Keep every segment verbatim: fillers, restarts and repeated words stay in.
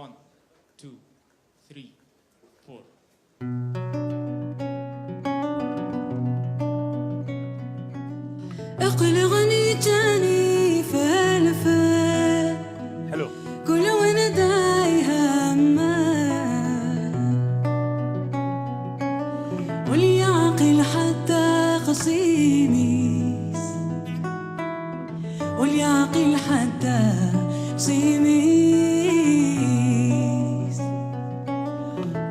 One, two, three, four. اقلغني جاني فالفل حلو. كل وانا دايها ما واليعقل حتى قصيميس واليعقل حتى قصيميس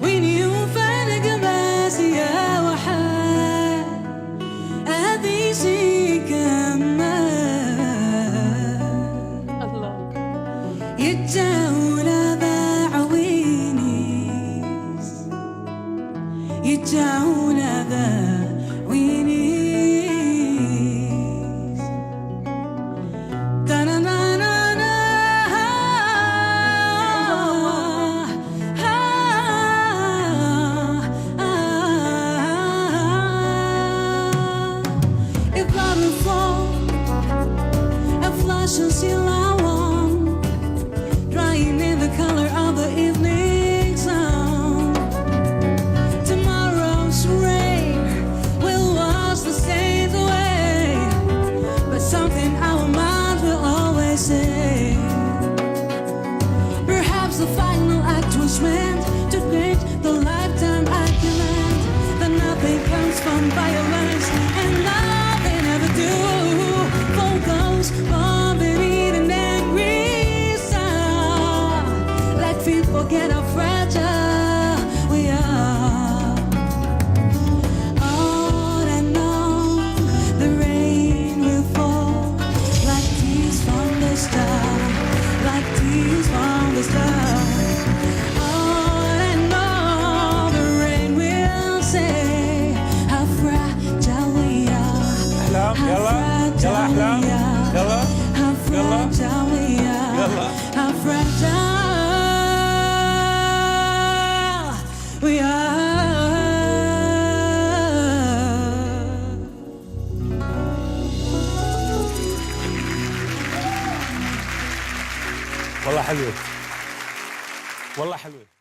وين يوفى القباس يا وحال هذه شي كمان الله. يتجاولا باع وينيس يتجاولا باع وينيس تانانانا. A butterfly, a flash and still I want, drying in the color of the evening sun. Tomorrow's rain will wash the stains away, but something our minds will always say. Perhaps the final act was meant to create the lifetime argument that nothing comes from violence and nothing ever do. Phone calls, bomb beneath an angry sun. Let feet forget how fragile we are. On and on, the rain will fall like tears from the star, like tears from the star. On and on, the rain will say how fragile we are. أحلام، How يلا، يلا fragile أحلام، we are. يلا، How يلا، fragile we are. يلا. How fragile we are. والله حلوة. والله حلوة.